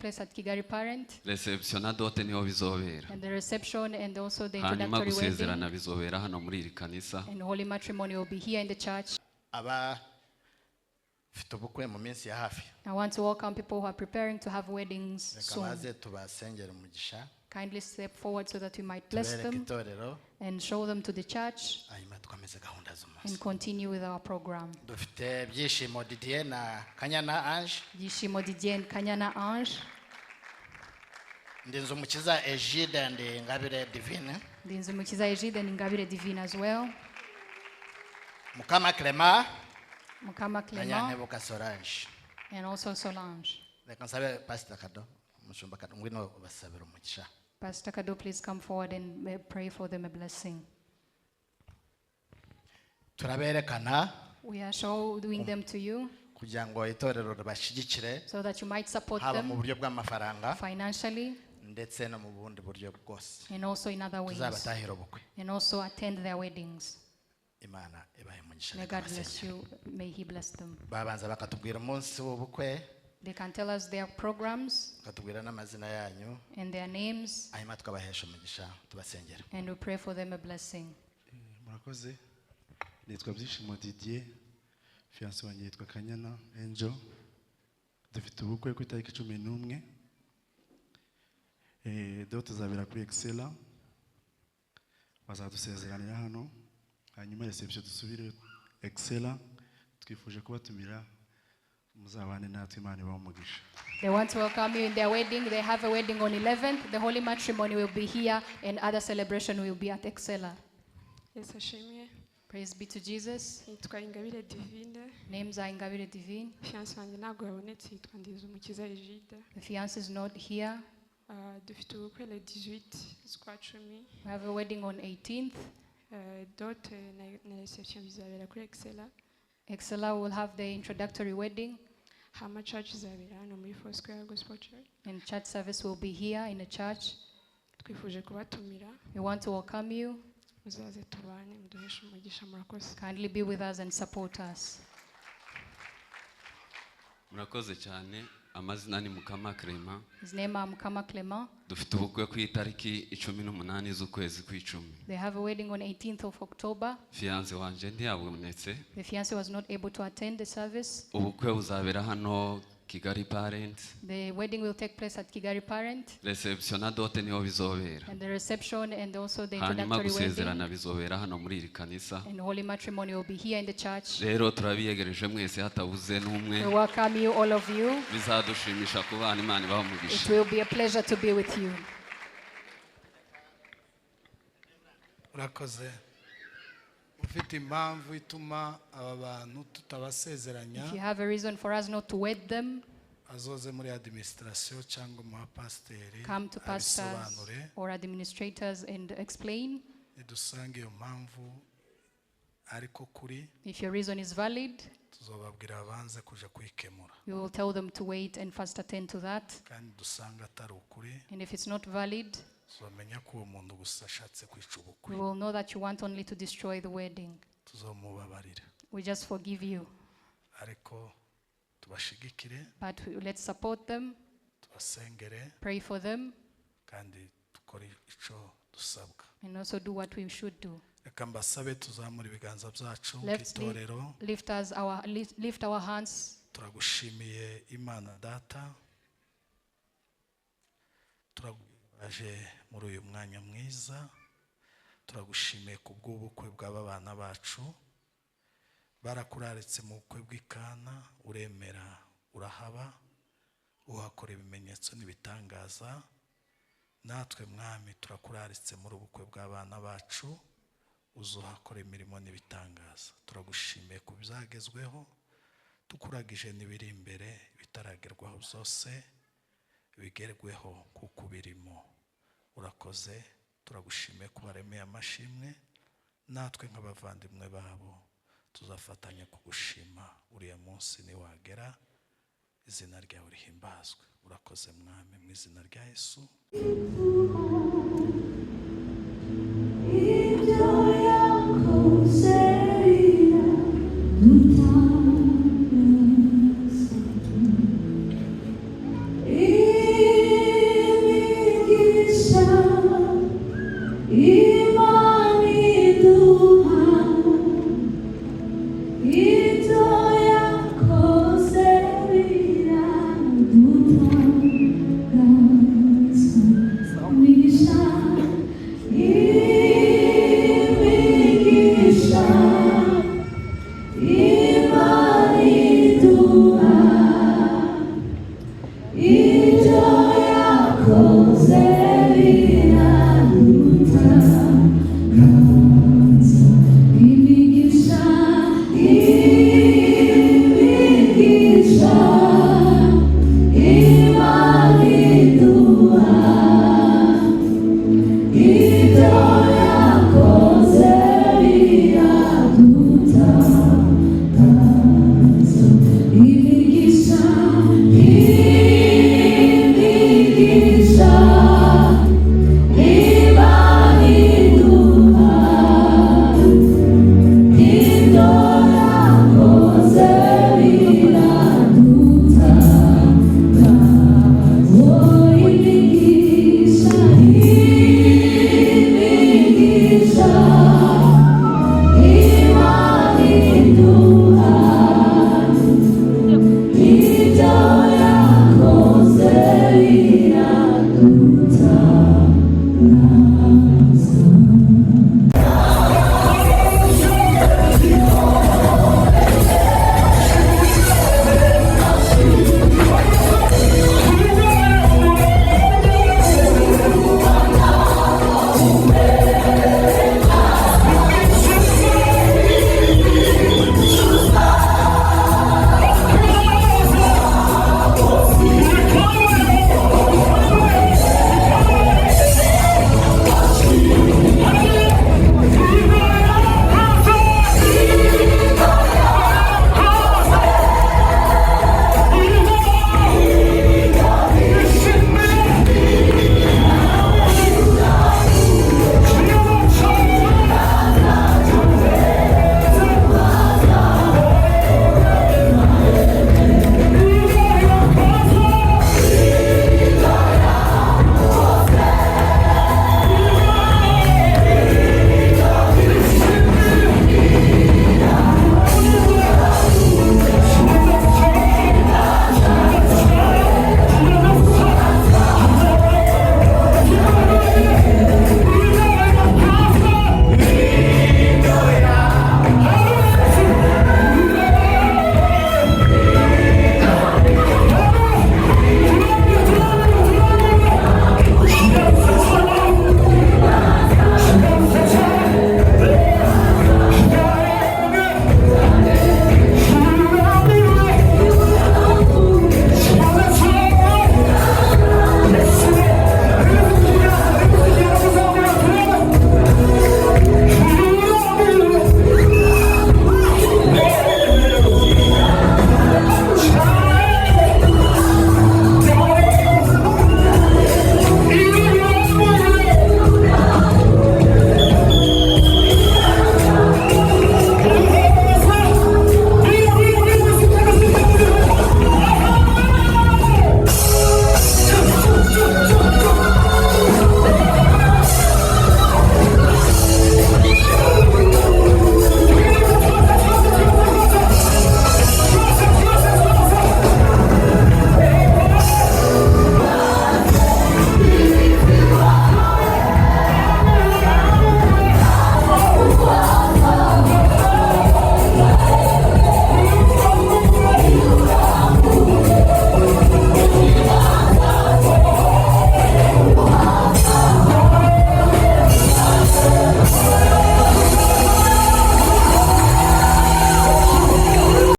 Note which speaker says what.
Speaker 1: place at Kigali Parent.
Speaker 2: Reception na dot niho bizobera.
Speaker 1: And the reception and also the
Speaker 2: Hanyuma
Speaker 1: introductory
Speaker 2: gusezerana
Speaker 1: wedding.
Speaker 2: Bizobera hano muri iri kanisa.
Speaker 1: And holy matrimony will be here in the church.
Speaker 3: Abafite ubukwe mu minsi ya hafi,
Speaker 1: I want to welcome people who are preparing to have weddings
Speaker 3: reka
Speaker 1: soon.
Speaker 3: baze tubasengere umugisha,
Speaker 1: Kindly step forward so that we might bless
Speaker 3: tubereke
Speaker 1: them
Speaker 3: itorero,
Speaker 1: and show them to the church
Speaker 3: hanyuma dukomeze gahunda z'umunsi.
Speaker 1: And continue with our program.
Speaker 3: Dufite Byishimo Didier na Kanyana Ange.
Speaker 1: Byishimo Didier and Kanyana Ange.
Speaker 3: Ndinzumukiza Egide and Ngabire Divine.
Speaker 1: Ndinzumukiza Egide and Ingabire Divine as well.
Speaker 3: Mukama Clement
Speaker 1: Mukama
Speaker 3: na
Speaker 1: Clement
Speaker 3: Nyantebuka Solange.
Speaker 1: And also Solange.
Speaker 3: Reka nsabe Pasita Kado, umushumba Kado, ngwino ubasabire umugisha.
Speaker 1: Pastor Kado, please come forward and pray for them a blessing.
Speaker 3: Turaberekana
Speaker 1: We are showing them to you
Speaker 3: kugira ngo itorero ribashyigikire,
Speaker 1: so that you might support
Speaker 3: haba mu
Speaker 1: them
Speaker 3: buryo bw'amafaranga
Speaker 1: financially
Speaker 3: ndetse no mu bundi buryo bwose.
Speaker 1: And also in other ways.
Speaker 3: Tuzabatahira ubukwe.
Speaker 1: And also attend their weddings.
Speaker 3: Imana ibahe umugisha.
Speaker 1: May
Speaker 3: Reka
Speaker 1: God bless
Speaker 3: basengere.
Speaker 1: You. May He bless them.
Speaker 3: Babanza bakatubwira umunsi w'ubukwe,
Speaker 1: They can tell us their programs
Speaker 3: bakatubwira n'amazina yanyu,
Speaker 1: and their names,
Speaker 3: hanyuma tukabahesha umugisha, tubasengera.
Speaker 1: And we pray for them a blessing.
Speaker 4: Murakoze. Nitwa Byishimo Didier, fiancé wanjye yitwa Kanyana Angel. Dufite ubukwe ku itariki 11. Dot tuzabera kuri Excella, bazadusezeranira hano, hanyuma reception dusubire Excella. Twifuje kubatumira, muzabane natwe. Imana ibahe umugisha.
Speaker 1: They want to welcome you in their wedding. They have a wedding on 11th. The holy matrimony will be here, and other celebration will be at Excella.
Speaker 5: Yesu ashimwe.
Speaker 1: Praise be to Jesus.
Speaker 5: Nitwa Ingabire Divine.
Speaker 1: Names are Ingabire Divine.
Speaker 5: Fiancé wanjye ntabwo yabonetse, yitwa Ndizumukiza Egide.
Speaker 1: The fiancé is not here.
Speaker 5: Ah, dufite ubukwe le 18 z'ukwa cumi.
Speaker 1: We have a wedding on 18th.
Speaker 5: Dot na reception bizabera kuri Excella.
Speaker 1: Excella will have the introductory wedding,
Speaker 5: Hama church izabera hano muri Foursquare Gospel Church.
Speaker 1: And church service will be here in the church.
Speaker 5: Twifuje kubatumira.
Speaker 1: We want to welcome you.
Speaker 5: Muzaze tubane, muduheshe umugisha. Murakoze.
Speaker 1: Kindly be with us and support us.
Speaker 2: Murakoze cyane. Amazina ni Mukama Clement.
Speaker 1: His name are Mukama Clement.
Speaker 2: Dufite ubukwe ku itariki 18 z'ukwezi kw'icumi.
Speaker 1: They have a wedding on 18th of October.
Speaker 2: Fiancé wanje ntiyabonetse.
Speaker 1: The fiancé was not able to attend the service.
Speaker 2: Ubukwe buzabera hano Kigali Parent.
Speaker 1: The wedding will take place at Kigali Parent,
Speaker 2: Reception na dot niho bizobera.
Speaker 1: And the reception and also the
Speaker 2: Hanyuma
Speaker 1: introductory wedding
Speaker 2: gusezerana bizobera hano muri iri kanisa.
Speaker 1: And holy matrimony will be here in the church.
Speaker 2: Rero turabiyegereje mwese hatabuze n'umwe.
Speaker 1: We welcome you, all of you.
Speaker 2: Bizadushimisha kubana. Imana ibahe
Speaker 1: It
Speaker 2: umugisha.
Speaker 1: Will be a pleasure to be with you.
Speaker 6: Urakoze. Ufite impamvu ituma aba bantu tutabasezeranya,
Speaker 1: If you have a reason for us not to wed them,
Speaker 6: azoze muri administration cyangwa mu bapasiteri,
Speaker 1: come to pastors
Speaker 6: abisobanure.
Speaker 1: Or administrators and explain.
Speaker 6: Nidusanga iyo mpamvu ariko kuri,
Speaker 1: If your reason is valid,
Speaker 6: tuzobabwira banze kuja kuyikemura.
Speaker 1: We will tell them to wait and first attend to that.
Speaker 6: Kandi dusanga atari ukuri,
Speaker 1: And if it's not valid,
Speaker 6: tuzamenya ko uwo muntu gusa ashatse kwica ubukwe.
Speaker 1: We will know that you want only to destroy the wedding.
Speaker 6: Tuzomubabarira.
Speaker 1: We just forgive you.
Speaker 6: Ariko tubashigikire,
Speaker 1: But let's support them,
Speaker 6: tubasengere,
Speaker 1: pray for them,
Speaker 6: kandi dukore ico dusabwa.
Speaker 1: And also do what we should do.
Speaker 6: Reka mbasabe tuzamure ibiganza byacu
Speaker 1: Let's
Speaker 6: nk'itorero.
Speaker 1: lift our hands.
Speaker 6: Turagushimiye Imana Data, turaguhaje muri uyu mwanya mwiza. Turagushimiye ku bw'ubukwe bw'aba bana bacu. Barakuraritse mu bukwe bw'i Kana, uremera urahaba, uhakora ibimenyetso n'ibitangaza. Natwe Mwami, turakuraritse muri ubukwe bw'abana bacu, uzuhakora imirimo n'ibitangaza. Turagushimiye ku byagezweho, tukuragije n'ibiri imbere. Bitaragerwaho byose bigerweho kuko ubirimo. Urakoze, turagushimiye ko baremeye amashimwe. Natwe nk'abavandimwe babo tuzafatanya kugushima uriya munsi niwagera. Izina ryawe rihimbazwe. Urakoze Mwami, mu izina rya Yesu.
Speaker 7: Ibyo.